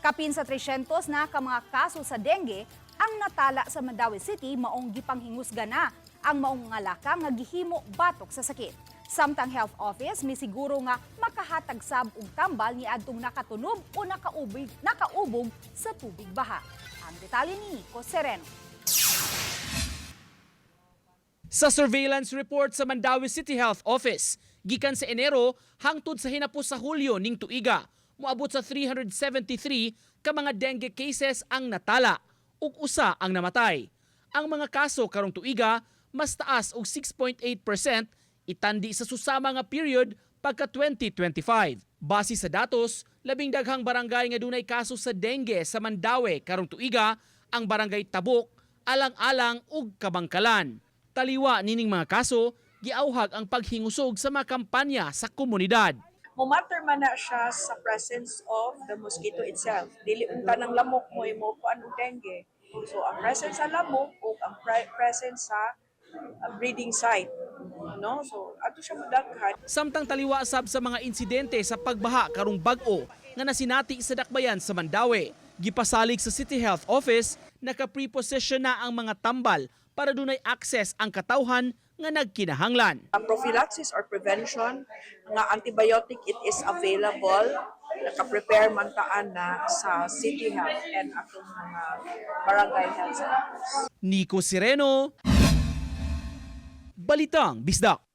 Kapin sa 300 na ka mga kaso sa dengue ang natala sa Mandaue City, maong gipanghingusga na ang maong nga laka nga gihimo batok sa sakit. Samtang Health Office misiguro nga makahatag sab og tambal niadtong nakatunob o nakaubog sa tubig baha. Ang detalye ni Nico Sereno. Sa surveillance report sa Mandaue City Health Office, gikan sa Enero hangtod sa hinapos sa Hulyo ning tuiga, moabot sa 373 ka mga dengue cases ang natala ug usa ang namatay. Ang mga kaso karong tuiga mas taas og 6.8% itandi sa susama nga period pagka 2025. Base sa datos, labing daghang barangay nga dunay kaso sa dengue sa Mandaue karong tuiga ang Barangay Tabuk, Alang-alang ug Kabangkalan. Taliwa nining mga kaso, giauhag ang paghingusog sa mga kampanya sa komunidad. Mumatter man na siya sa presence of the mosquito itself. Dili unta ng lamok mo mo kuan og dengue. So ang presence sa lamok ug ang presence sa breeding site. No? So ato siya modaghan. Samtang taliwa sab sa mga insidente sa pagbaha karong bag-o nga nasinati sa dakbayan sa Mandaue, gipasalig sa City Health Office, naka-preposition na ang mga tambal para dunay access ang katawhan nga nagkinahanglan. Prophylaxis or prevention nga antibiotic, it is available, naka-prepare man taan na sa City Health and atong mga barangay health centers. Nico Sireno, Balitang Bisdak.